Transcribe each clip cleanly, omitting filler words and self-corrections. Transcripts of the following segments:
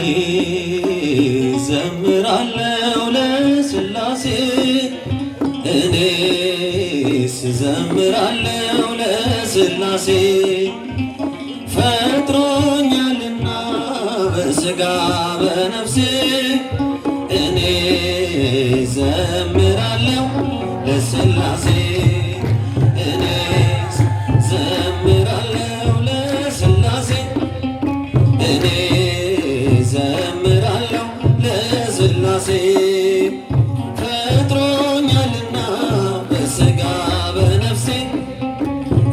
እኔ ዘምራለሁ ለሥላሴ፣ እኔስ ዘምራለሁ ለሥላሴ፣ ፈጥሮኛልና በሥጋ በነፍሴ። እኔ ዘምራለሁ ለሥላሴ፣ እኔስ ዘምራለሁ ለሥላሴ፣ እኔ ዘምራለሁ ለሥላሴ፣ ፈጥሮኛልና በሥጋ በነፍሴ።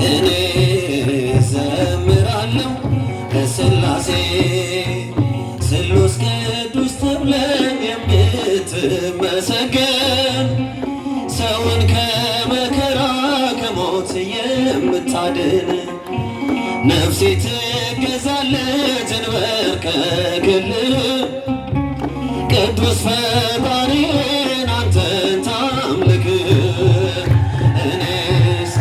እኔ ዘምራለሁ ለሥላሴ። ስሉስ ቅዱስ ተብለህ የምትመሰገን፣ ሰውን ከመከራ ከሞት የምታድን፣ ነፍሴ ትገዛለህ ትንበርከክልህ፣ ቅዱስ ፈጣሪን አንተን ታምልክ። እኔስ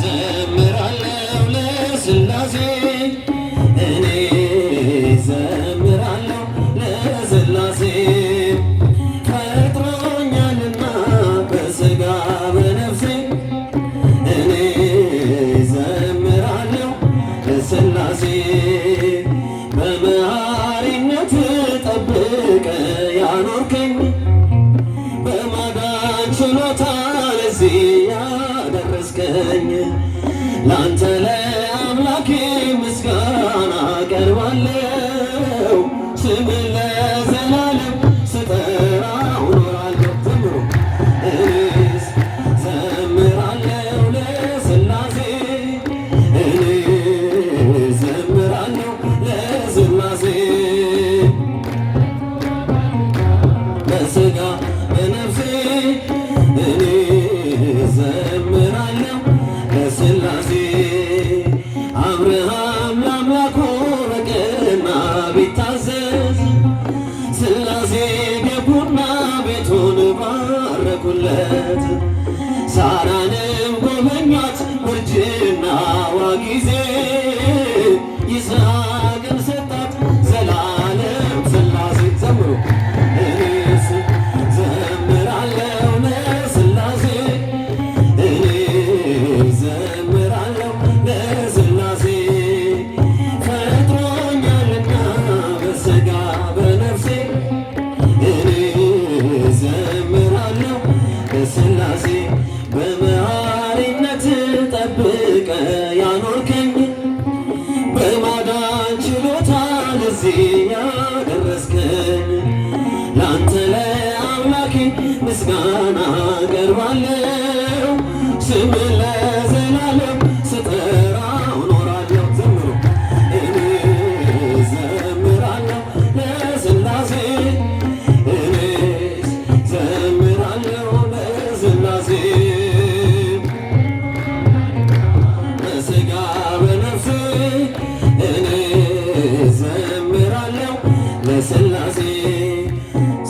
ዘምራለሁ ለሥላሴ፣ እኔ ዘምራለሁ ለሥላሴ፣ ፈጥሮኛልና በሥጋ በነፍሴ። እኔ ዘምራለሁ ለሥላሴ። በመሐሪነት ጠብቀ ያኖርከኝ፣ በማዳን ችሎታ ለዚህ ያደረስከኝ፣ ላንተ ለአምላኬ ምስጋና አቀርባለሁ። ስምን ለዘላለም ስጠራው እኖራለሁ። ዘምሩ። እኔስ ዘምራለሁ ለሥላሴ፣ እኔ ዘምራለሁ ለሥላሴ፣ በሥጋ በነፍሴ። እኔ ዘምራለሁ ለሥላሴ። አብርሃም ለአምላኩ በቀና ቢታዘዝ፣ ሥላሴ ገቡና ቤቱን ባረኩለት። ሳራንም ጎበኟት በእርጅናዋ ጊዜ፣ ይስሐቅን ሰጣት ዘላለም ሥላሴ። ዘምሩ። እኔስ ዘምራለሁ ለሥላሴ፣ እኔ ዘምራለሁ ለሥላሴ፣ ፈጥሮኛልና በሥጋ በነፍሴ። እኔ ዘምራለሁ ለሥላሴ። በመሐሪነት ጠብቀ ያኖርከኝ፣ በማዳን ችሎታ ለዚህ ያደረስከኝ፣ ላንተ ለአምላኬ ምስጋና አቀርባለሁ። ስምን ለዘላለም ስጠራው እኖራለሁ። ዘምሩ። እኔ ዘምራለሁ ለሥላሴ፣ እኔ ዘምራለሁ ለሥላሴ፣ በሥጋ በነፍሴ። እኔ ዘምራለሁ ለሥላሴ።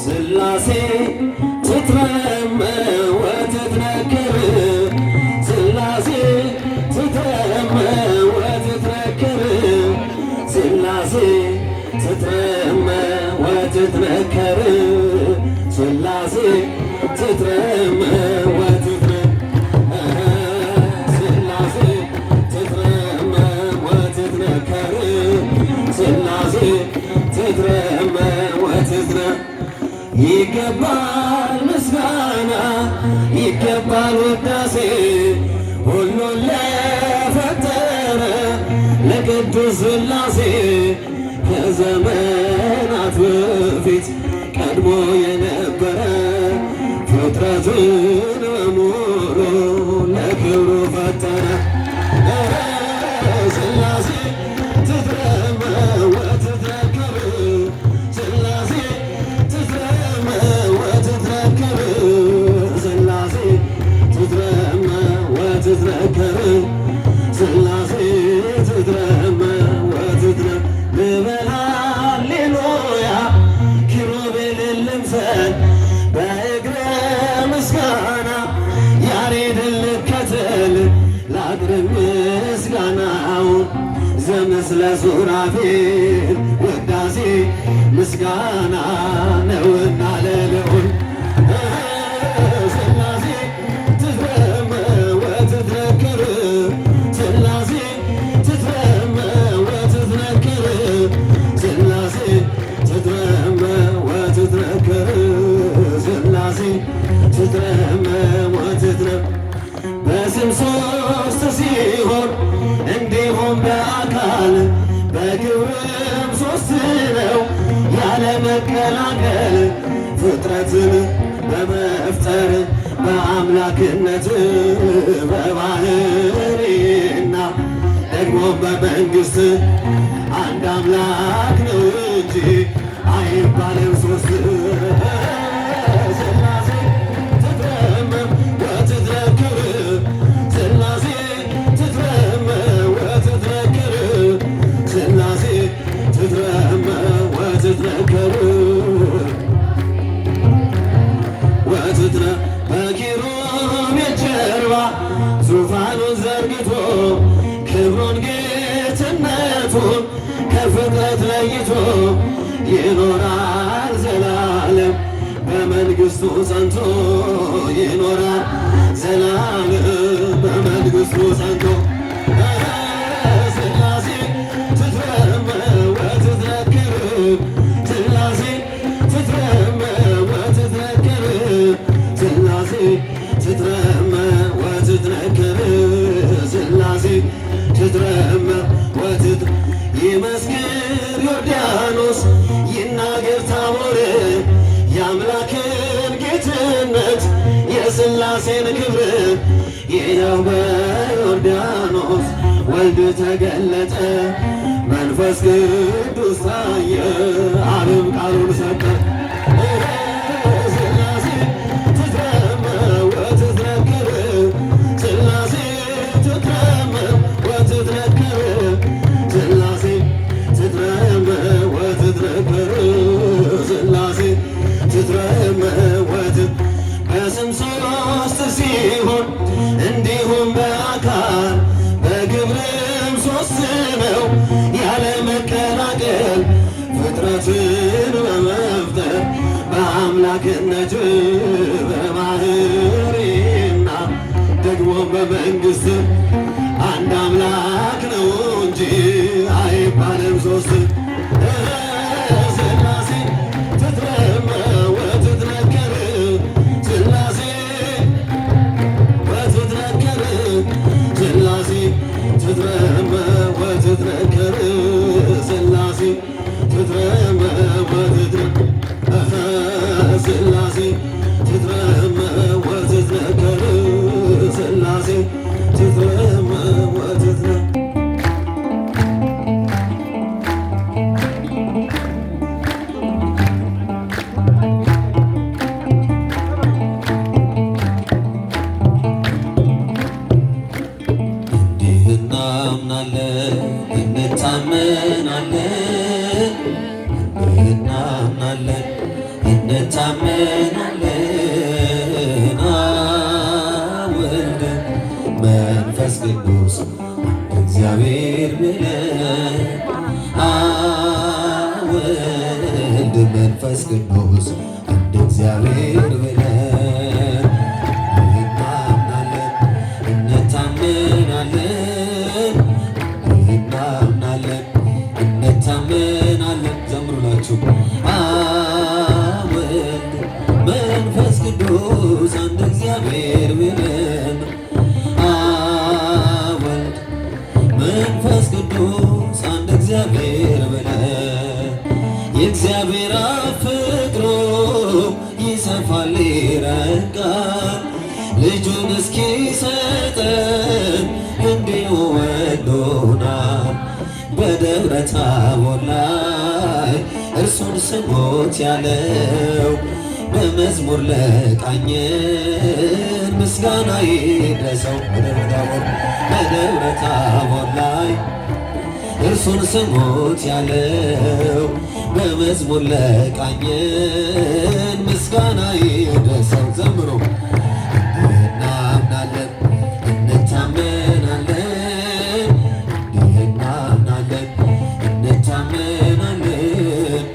ሥላሴ ትትረመም ወትትነክር፣ ሥላሴ ትትረመም ወትትነክር፣ ሥላሴ ትትረመም ወትትነከር፣ ሥላሴ ትትረመም ወትትነ ሥላሴ ትትረመም ወትትነከር፣ ሥላሴ ትትረመም ወትትነ ይገባል ምስጋና፣ ይገባል ውዳሴ፣ ሁሉን ለፈጠረ ለቅዱስ ሥላሴ። ከዘመናት በፊት ቀድሞ የነበረ፣ ፍጥረትን በሙሉ ለክብሩ ፈጠረ። ሥላሴ ትትረመም ወትትነከር፣ ሥላሴ ትትረመም ወትትነከር፣ ሥላሴ ትትረመም ወትትነከር፣ ሥላሴ ትትረመም ወትትነ ልበል ሃሌሉያ፣ ኪሩቤልን ልምሰል በእግረ ምስጋና፣ ያሬድን ልከተል ላቅርብ ምስጋናውን ዘምስለ ሱራፌል ውዳሴ። ምስጋና ነውና ለልዑል። ሥላሴ ትትረመም ወትትነከር፣ ሥላሴ ትትረመም ወትትነከር፣ ሥላሴ ትትረመም ወትትነከር፣ ሥላሴ ትትረመም ወትትነ በስም ሦስት ሲሆን እንዲሁም በአካል በግብርም ሦስት ነው ያለ መቀላቀል። ፍጥረትን በመፍጠር በአምላክነት በባህሪና ደግሞ በመንግስት አንድ አምላክ ነው እንጂ አይባልም ሦስት። ሥላሴ ትትረመም ወትትነከር፣ ሥላሴ ትትረመም ወትትነከር፣ ሥላሴ ትትረመም ወትትነከር ወትትነ በኪሩቤል ጀርባ ዙፋኑን ዘርግቶ ክብሩን ጌትነቱን ከፍጥረት ለይቶ ይኖራል ዘላለም በመንግስቱ ጸንቶ፣ ይኖራል ዘላለም በመንግስቱ ጸንቶ። ሥላሴ ትትረመም ወትትነከር፣ ሥላሴ ትትረመም ወትትነከር፣ ሥላሴ ትትረመም ወትትነከር፣ ሥላሴ ትትረመም ወትት ይመስክር ዮርዳኖስ ይናገር ታቦር የአምላክን ጌትነት የሥላሴን ክብር። ይኸው በዮርዳኖስ ወልድ ተገለጠ፣ መንፈስ ቅዱስ ታየ፣ አብም ቃሉን ሰጠ። ሥላሴ ትትረመም ወትትነከር፣ ሥላሴ ትትረመም ወትትነከር፣ ሥላሴ ትትረመም ወትትነከር፣ ሥላሴ ትትረመም ወትት በስም ሦስት ሲሆን እንዲሁም በአካል በግብርም ሦስት ነው ያለ መቀላቀል። ፍጥረትን በመፍጠር በአምላክነት በባህሪና ደግሞ በመንግስት አንድ አምላክ ነው እንጂ አይባልም ሦስት። ሥላሴ ትትረመም ወትትነከር፣ ሥላሴ ወትትነከር፣ ሥላሴ ትትረመም ወትትነከር፣ ሥላሴ ትትረመም ወትትነ ሥላሴ ትትረመም ወትትነከር፣ ሥላሴ ትትረመም ወትትነ እንዲህ እናምናለን እንታመናለን፣ እንዲህ እናምናለን እንታመናለን፣ አብ ወልድ መንፈስ ቅዱስ አንድ እግዚአብሔር ብለን፣ አብ ወልድ መንፈስ ቅዱስ አንድ እግዚአብሔር ብለን እናምናለን እንታመናለን፣ እናምናለን እንታመናለን። ዘምሩላችሁ አብ ወልድ መንፈስ ቅዱስ አንድ እግዚአብሔር ብለን፣ አብ ወልድ መንፈስ ቅዱስ አንድ እግዚአብሔር ብለን። የእግዚአብሔር አብ ፍቅሩ ይሰፋል ይረቃል፣ ልጁን እስኪሰጠን እንዲሁ ወዶናል። በደብረ ታቦር ላይ እርሱን ስሙት ያለው በመዝሙር ለቃኘን ምስጋና ይድረሰው። በደብረ ታቦር ላይ እርሱን ስሙት ያለው በመዝሙር ለቃኘን ምስጋና ይድረሰው። ዘምሮ እናምናለን እንታመናለን፣ እንዲህ እናምናለን እንታመናለን፣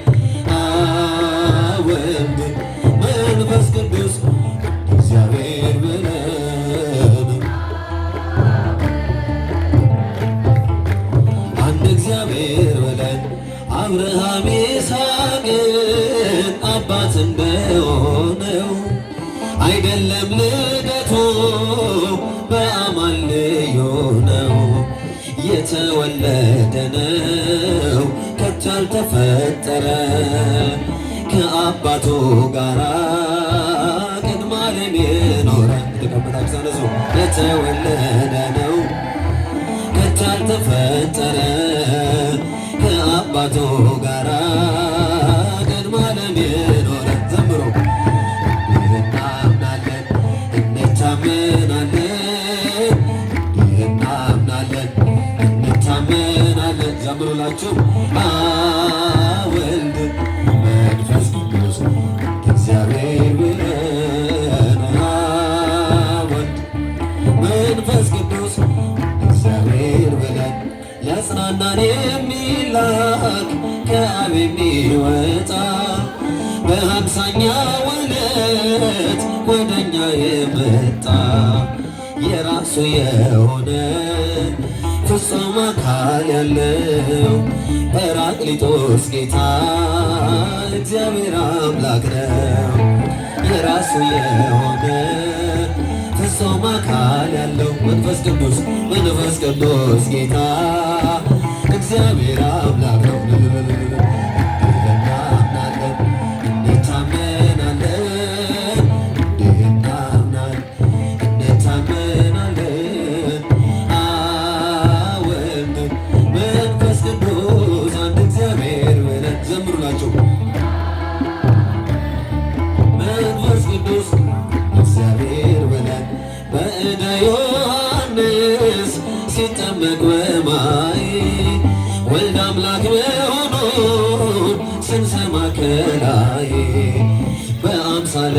እግዚአብሔር ብለን አብርሃም ይስሐቅን አባት እንደሆነው አይደለም ልደቱ በአማን ልዩ ነው። የተወለደ ነው ከቶ ያልተፈጠረ ከአባቱ ጋራ ቅድመ ዓለም የኖረ። የተቀመጣችሁ ተነሱ። የተወለደ ነው ከቶ ያልተፈጠረ ከአባቱ ጋራ ቅድመ ዓለም የኖረ። ዘምሩ። እናምናለን፣ እንታመናለን፣ እናምናለን፣ እንታመናለን። ዘምሩላችሁ። አብ ወልድ መንፈስ ቅዱስ እግዚአብሔር ብለን፣ አብ ወልድ መንፈስ ቅዱስ እግዚአብሔር ብለን። ሊያጽናናን የሚላክ ከአብ የሚወጣ በ50ኛው ዕለት ወደኛ የመጣ የራሱ የሆነ ፍጹም አካል ያለው ጰራቅሊጦስ ጌታ እግዚአብሔር አምላክ ነው። የራሱ የሆነ ፍጹም አካል ያለው መንፈስ ቅዱስ፣ መንፈስ ቅዱስ ጌታ እግዚአብሔር አምላክ ነው። እናምናለን፣ እንታመናለን፣ እናምናለን፣ እንታመናለን። አብ ወልድ መንፈስ ቅዱስ አንድ እግዚአብሔር ብለን ዘምሩላቸው። መንፈስ ቅዱስ እግዚአብሔር ብለን በእደ ዮሐንስ ሲጠመቅ በማይ ወልድ አምላክ መሆኑን ስንሰማ ከላይ በአምሳለ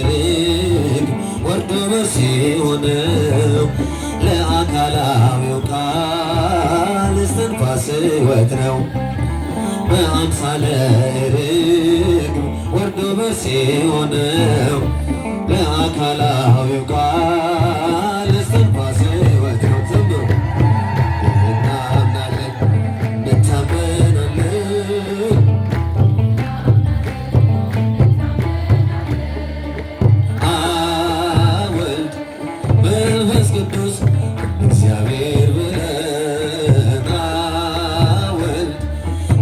ርግብ ወርዶ በሲሆነው ለአካላዊው ቃል እስትንፋስ ሕይወት ነው። በአምሳለ ርግብ ወርዶ በሲሆነው ለአካላዊው ቃል እስትንፋስ ሕይወት ነው። ዘምሩ። እናምናለን፣ እንታመናለን። አብ ወልድ መንፈስ ቅዱስ እግዚአብሔር ብለን፣ አብ ወልድ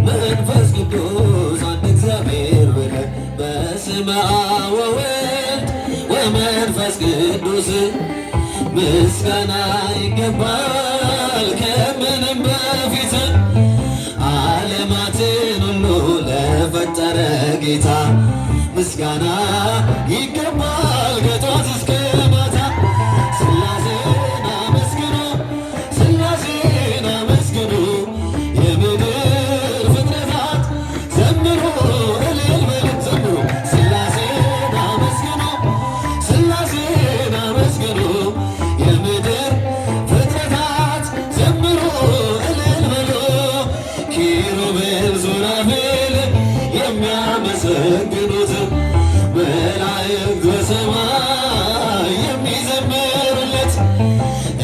መንፈስ ቅዱስ አንድ እግዚአብሔር ብለን። በስመ አብ ወወልድ ወመንፈስ ቅዱስ ምስጋና ይገባል ከምንም በፊት። ዓለማትን ሁሉ ለፈጠረ ጌታ ምስጋና ይገባል ከጧት እስከ ማታ። ሥላሴን አመስግኑ፣ ሥላሴን አመስግኑ፣ የምድር ፍጥረታት ዘምሩ፣ እልል በሉ ዘምሩ። ሥላሴን አመስግኑ፣ ሥላሴን አመስግኑ፣ የምድር ፍጥረታት ዘምሩ፣ እልል በሉ። ኪሩቤል ሱራፌል የሚያመሰግኑት፣ መላእክት በሰማይ የሚዘምሩለት፣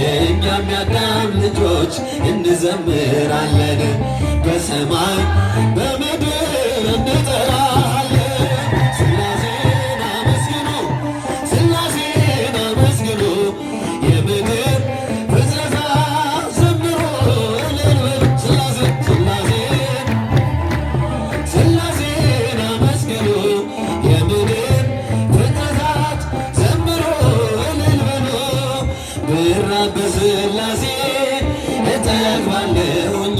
እኛም የአዳም ልጆች እንዘምራለን፣ በሰማይ በምድር እንጠራለን። ሥላሴን አመስግኑ፣ ሥላሴን አመስግኑ፣ የምድር ፍጥረታት ዘምሩ፣ እልል በሉ። ሥላሴ፣ ሥላሴን፣ ሥላሴን አመስግኑ፣ የምድር ፍጥረታት ዘምሩ፣ እልል በሉ። ብራብ በሥላሴ እጠግባለሁኝ፣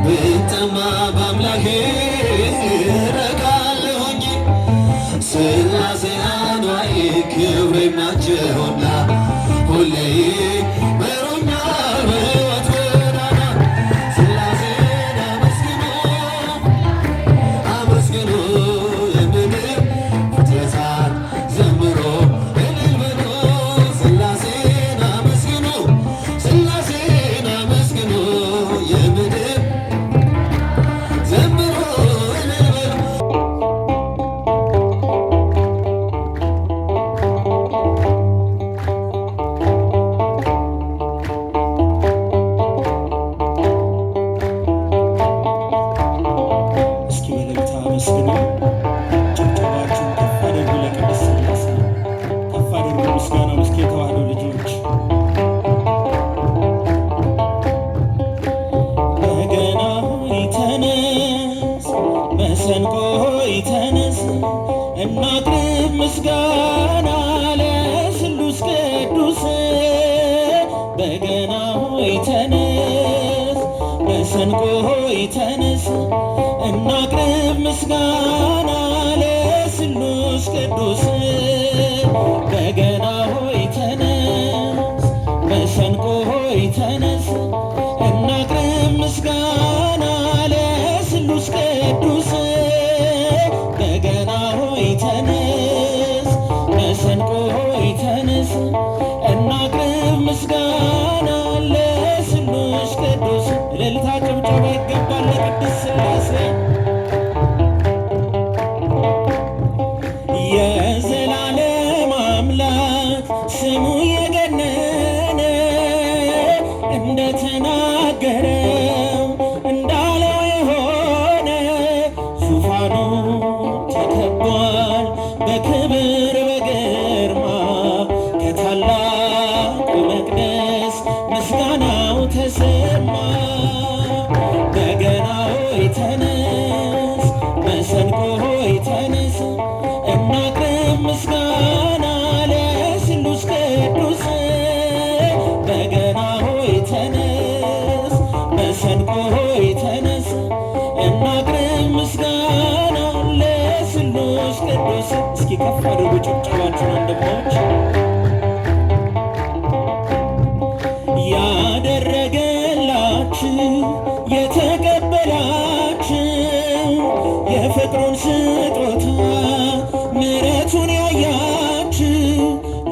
ብጠማ በአምላኬ እረካለሁኝ። መሰንቆ ሆይ ተነስ፣ እናቅርብ ምስጋና ለስሉስ ቅዱስ። በገና ሆይ ተነስ፣ መሰንቆ ሆይ ተነስ፣ እናቅርብ ምስጋና ለስሉስ ቅዱስ። በገና ሆይ ተነስ፣ መሰንቆ ሆይ ተነስ፣ እናቅርብ ምስጋና ለስሉስ ቅዱስ። በገና ሆይ ተነስ፣ መሰንቆ ሆይ ተነስ፣ እናቅርብ ምስጋና ለስሉስ ቅዱስ። እልልታ ጭብጨባ ይገባል ለቅድስት ሥላሴ። የዘላለም አምላክ ስሙ የገነነ፣ እንደተናገረው እንዳለው የሆነ፣ ዙፋኑ ተከቧል በክብር በግርማ፣ ከታላቁ መቅደስ ምስጋናው ተሰማ። በገና ሆይ ተነስ፣ መሰንቆ ሆይ ተነስ፣ እናቅርብ ምስጋና ለስሉስ ቅዱስ። በገና ሆይ ተነስ፣ መሰንቆ ሆይ ተነስ፣ እናቅርብ ምስጋና ለስሉስ ቅዱስ። እስኪ ከፍ አድርጉ ጭብጨባችሁን ወንድሞች። ያደረገላችሁ የተቀበላችሁ፣ የፍቅሩን ስጦታ ምሕረቱን ያያችሁ፣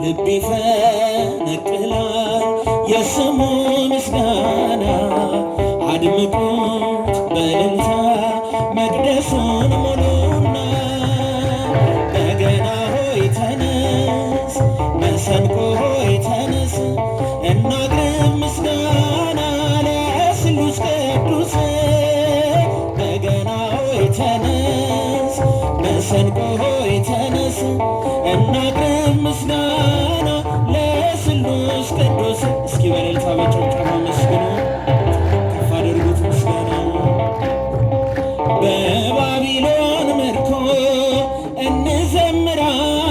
ልብ ይፈነቅላል የስሙ ምስጋና፣ አድምቁት በእልልታ መቅደሱን ሙሉና። በገና ሆይ ተነስ፣ መሰንቆ ሆይ ተነስ፣ እናቅርብ ምስጋና ለስሉስ ቅዱስ። በገና ሆይ ተነስ፣ መሰንቆ ሆይ ተነስ፣ እናቅርብ ምስጋና ለስሉስ ቅዱስ። እስኪ በእልልታ በጭብጨባ መስግኑ፣ ከፍ አድርጉት ምስጋናው። በባቢሎን ምርኮ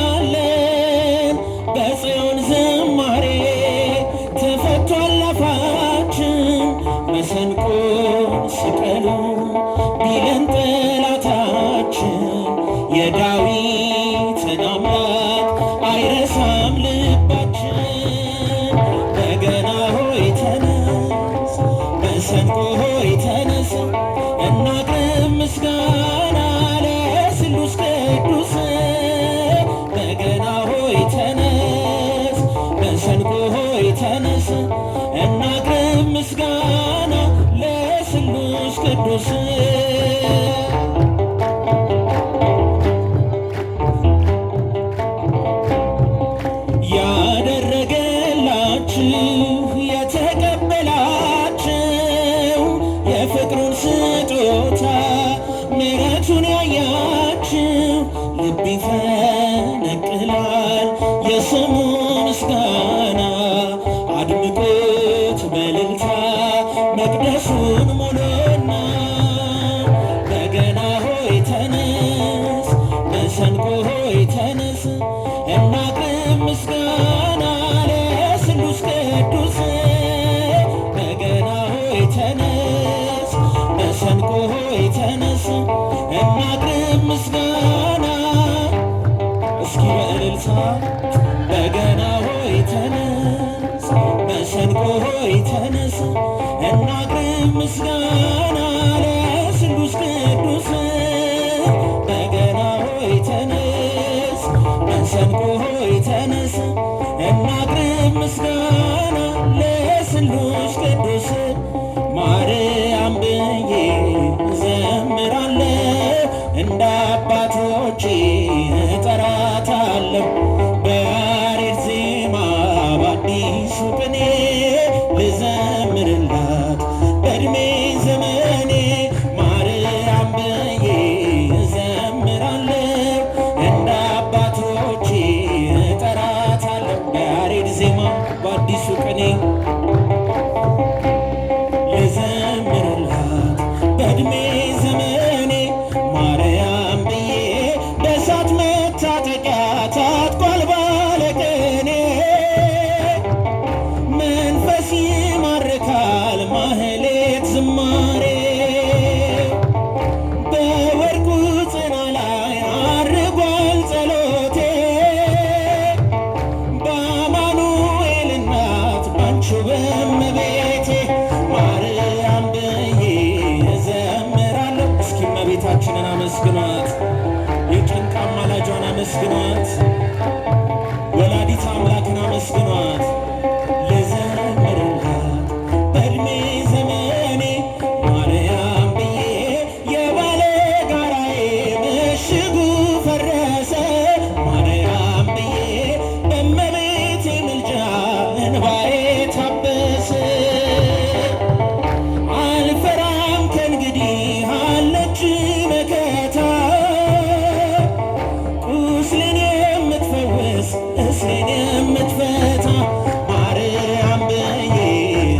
እንዘምራለን፣ በጽዮን ዝማሬ ተፈቷል አፋችን። መሰንቆን ስቀሉ ቢለን ጠላታችን፣ የዳዊትን አምላክ አይረሳም ልባችን። በገና ሆይ ተነስ፣ መሰንቆ ሆይ ተነስ፣ እናቅርብ ምስጋና ለስሉስ ቅዱስ። በገና ሆይ ተነስ፣ መሰንቆ ሆይ ተነስ፣ እናቅርብ ምስጋና ለስሉስ ቅዱስ። ያደረገላችሁ የተቀበላችሁ፣ የፍቅሩን ስጦታ ምሕረቱን ያያችሁ፣ ልብ ይፈነቅላል የስሙ ምስጋና፣ አድምቁት በእልልታ መቅደሱን ሙሉና። በገና ሆይ ተነስ፣ መሰንቆ ሆይ ተነስ፣ እናቅርብ ምስጋና ለስሉስ ቅዱስ። በገና ሆይ ተነስ፣ መሰንቆ ሆይ ተነስ፣ እናቅርብ ምስጋና። እስኪ በእልልታ፣ በገና ሆይ ተነስ፣ መሰንቆ ሆይ ተነስ፣ እናቅርብ ምስጋና ለስሉስ ቅዱስ። በገና ሆይ ተነስ፣ መሰንቆ ሆይ ተነስ፣ እናቅርብ ምስጋና ለስሉስ ቅዱስ። ማርያም ብዬ እዘምራለሁ፣ እንደ አባቶቼ እጠራታለሁ። በያሬድ ዜማ በአዲሱ ቅኔ ልዘምርላት በእድሜ ዘመን። አመስግኗት፣ ወላዲት አምላክን አመስግኗት። ልዘምርላት በእድሜ ዘመኔ ማርያም ብዬ የባለ ጋራዬ ምሽጉ ፈረሰ ማርያም ብዬ በእመቤቴ ምልጃ እንባዬ ታበሰ። አልፈራም ከእንግዲህ አለች መከታ ቁስሌን የምትፈውስ እስሬን የምትፈታ ማርያም ብዬ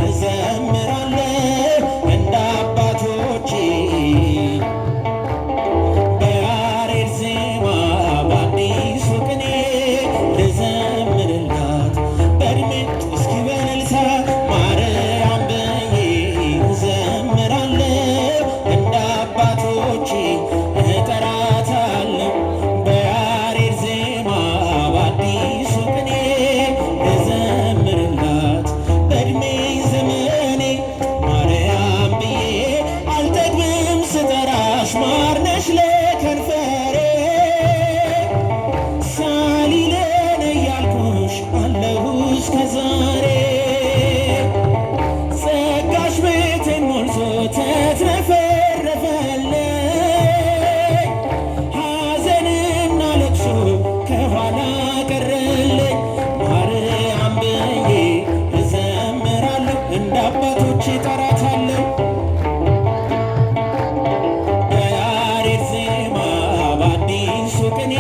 እዘምራለሁ እንደ አባቶቼ በያሬድ ዜማ በአዲሱ ቅኔ ልዘምርላት በእድሜ እስኪ በእልልታ ማርያም ብዬ እዘምራለሁ እንደ አባቶቼ እጠራታለሁ በያሬድ ዜማ በአዲሱ ቅኔ ልዘምርላት በእድሜ ዘመኔ ማርያም ብዬ አልጠግብም ስጠራሽ ማርነሽ ለከንፈሬ ሳሊለነ እያልኩሽ አለሁ እስከ ዛሬ ጸጋሽ ቤቴን ሞልቶ ተትረፈረፈልኝ ሐዘንና ለቅሶ ከኋላ ቀረልኝ ማርያም ብዬ እዘምራለሁ እንደ አባቶቼ እጠራታለሁ በያሬድ ዜማ በአዲሱ ቅኔ